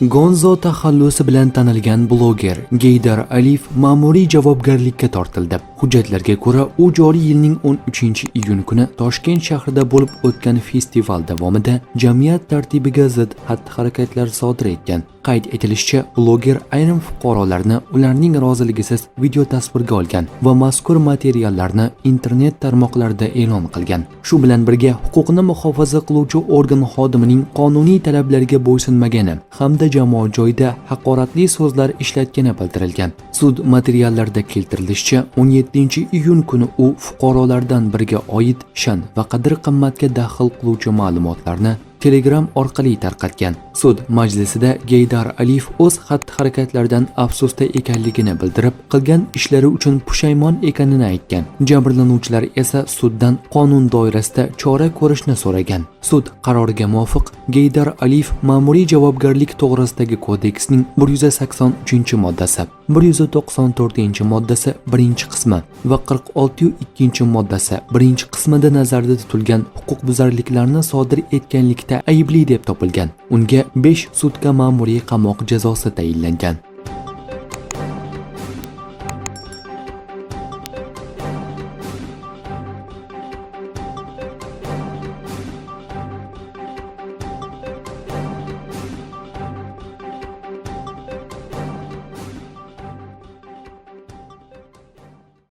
Gonzo taxallusi bilan tanilgan bloger Geydar Aliyev ma'muriy javobgarlikka tortildi. Hujjatlarga ko'ra, u joriy yilning 13-iyun kuni Toshkent shahrida bo'lib o'tgan festival davomida jamiyat tartibiga zid xatti-harakatlar sodir etgan. Qayd etilishicha, bloger ayrim fuqarolarni ularning roziligisiz video tasvirga olgan va mazkur materiallarni internet tarmoqlarida e'lon qilgan. Shu bilan birga, huquqni muhofaza qiluvchi organ xodimining qonuniy talablariga bo'ysunmagani hamda jamoat joyida haqoratli so'zlar ishlatgani bildirilgan. Sud materiallarida keltirilishicha, 17-iyun kuni u fuqarolardan biriga oid sha'n va qadr-qimmatga daxl qiluvchi ma'lumotlarni Telegram orqali tarqatgan. Sud majlisida Geydar Aliyev o'z xatti-harakatlaridan afsusda ekanligini bildirib, qilgan ishlari uchun pushaymon ekanini aytgan. Jabrlanuvchilar esa suddan qonun doirasida chora ko'rishni so'ragan. Sud qaroriga muvofiq, Geydar Aliyev ma'muriy javobgarlik to'g'risidagi kodeksning 183-moddasi, 194-moddasi 1-qismi va 46.2-moddasi 1-qismida nazarda tutilgan huquqbuzarliklarni sodir etganlikda aybli deb topilgan. Unga 5 sutka ma'muriy qamoq jazosi tayinlangan.